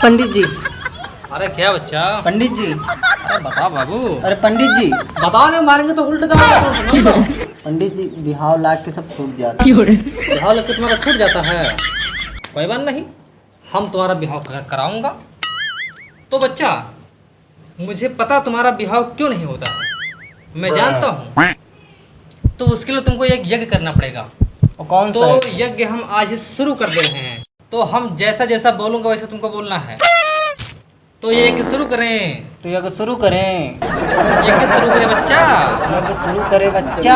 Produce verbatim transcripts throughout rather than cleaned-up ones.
पंडित जी। अरे क्या बच्चा? पंडित जी। अरे बता बाबू। अरे पंडित जी। बताओ, नहीं मारेंगे तो उल्ट जाओगे, सुनो तो। पंडित जी, बिहाव लाग के सब छूट जाता है। बिहाव लाग के तुम्हारा छूट जाता है? कोई बात नहीं, हम तुम्हारा बिहाव कर-, कराऊंगा। तो बच्चा, मुझे पता तुम्हारा बिहाव क्यों नहीं होता है, मैं जानता हूँ। तो उसके लिए तुमको एक यज्ञ करना पड़ेगा। और कौन सा तो यज्ञ? यज्ञ हम आज ही शुरू कर दे रहे हैं। तो हम जैसा जैसा बोलूंगा, वैसा तुमको बोलना है। तो ये यज्ञ शुरू करें। तो यज्ञ शुरू करें। यज्ञ शुरू करें बच्चा। यज्ञ शुरू करें बच्चा।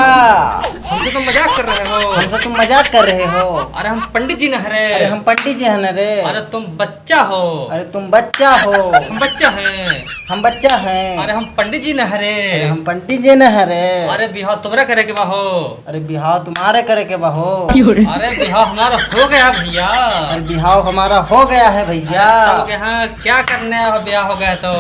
हमसे तुम मजाक कर रहे हो। हमसे तुम मजाक कर रहे हो। अरे हम पंडित जी न हरे। अरे हम पंडित जी हन रे। अरे तुम बच्चा हो। अरे तुम बच्चा हो। हम बच्चा हैं। हम बच्चा हैं। अरे हम पंडित जी न हरे। अरे हम पंडित जी न हरे। अरे बिहाव तुम्हारा करे के बा हो। अरे बिहाव तुम्हारे करे के बा हो। अरे बिहाव हमारा हो गया भैया। अरे बिहाव हमारा हो गया है भैया। अरे तब यहाँ क्या करने आए हो, बिहाव हो गया तो?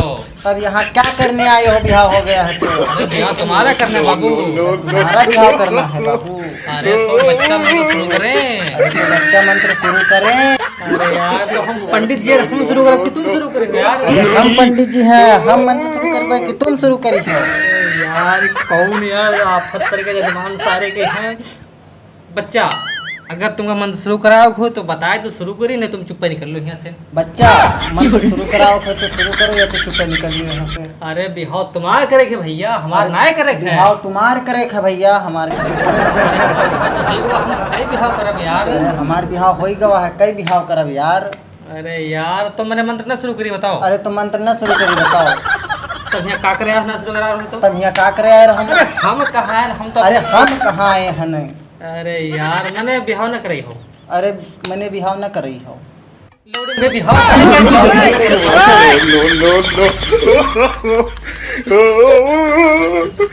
तब यहाँ क्या करने आए हो, बिहाव हो गया है तो? अरे बिहाव तुम्हारा करना है बाबू। तुम्हारा बिहाव करना है बाबू। अरे तो बच्चा मंत्र शुरू करें। अरे तो बच्चा मंत्र शुरू करें। अरे यार, तो हम पंडित जी, हम शुरू करें कि तुम शुरू करें यार? अरे हम पंडित जी हैं, हम मंत्र शुरू करबे कि तुम शुरू करी हो? अरे यार, कौन यार आफत तरह के जजमान सारे के हैं? बच्चा, अगर तुमका मंत्र शुरू कराओ हो तो बताए तो शुरू करी, नहीं तुम चुप्पे निकल लो यहाँ से। बच्चा, मंत्र शुरू कराओ हो तो शुरू करो, या तो चुप्पे निकल लो यहाँ से। अरे बिहाव तुम्हार करे के भैया, हमार अरे नाय करे के। बिहाव तुम्हार करे के भैया, हमार करे के। अरे हमार बिहाव तो भई गवा, हम कई बिहाव करब यार। अरे हमार बिहाव होई गवा है, कई बिहाव करब यार। अरे यार, तो मने मंत्र ना शुरू करी बताओ। अरे तो मंत्र ना शुरू करी बताओ। तब यहाँ का करे आए ना शुरू करा रहे तो? तब यहाँ का करे आए हम? अरे हम कहाँ आए, हम तो अरे हम कहाँ आए हन? अरे यार, मने बिहाव ना करई हो। अरे मने बिहाव ना करई हो। लोड़ी में बिहाव करे के। No, no, no.